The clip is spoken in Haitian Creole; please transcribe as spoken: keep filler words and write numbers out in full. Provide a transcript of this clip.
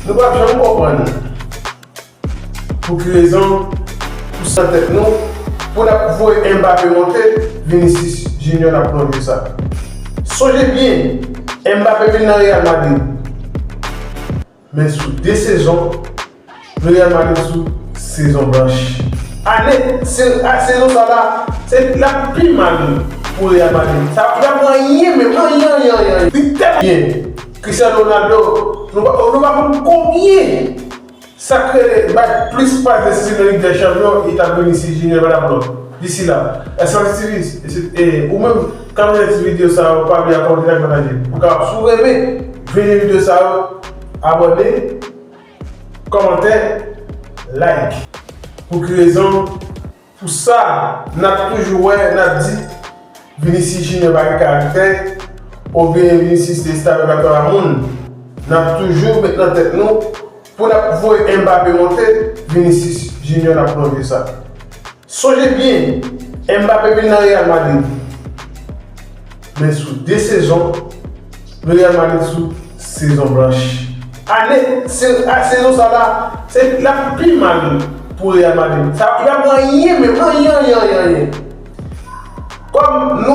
Nou p ap janm konprann pou ki rezon, pou sa tèt nou, pou n ap voye Mbappé monte, Vinicius Junior n ap plonje sa. Sonje byen, Mbappé vin nan Real Madrid. Men sou de sezon, Real Madrid sou sezon blanch. Ane, se, a, sezon sa la, se la pi mal pou Real Madrid. Sa, y ap anyen, men anyen, anyen, anyen, anyen. Li tèlman byen. Cristiano Ronaldo, nou pa, nou pa konn konbyen sa k rele bay plis pas desizyon nan Lig dè Chanpyon, e ta Vinicius Junior pa t ap lòt. D'ici là, èske w aktivis? E, ou menm, k ap gade ti videyo sa yo, pa bliye a kòmante, like, pataje. Ou ka, si w renmen, vini videyo sa yo, abòne, kòmantè, like. Pou ki rezon? Pou sa, n ap toujou wè, n ap di, Vinicius Junior pa gen karaktè, oubyen Vinicius te estab ak yon moun. N ap toujou met nan tèt nou, pou n ap voye Mbappé monte, Vinicius Junior n ap plonje sa. Sonje byen, Mbappé vin nan Real Madrid. Men sou de sezon, Real Madrid sou sezon blanch. Ane, se, a, sezon sa la, se la pi mal pou Real Madrid. Sa, y ap anyen, men anyen, anyen, anyen, anyen. Kòm nou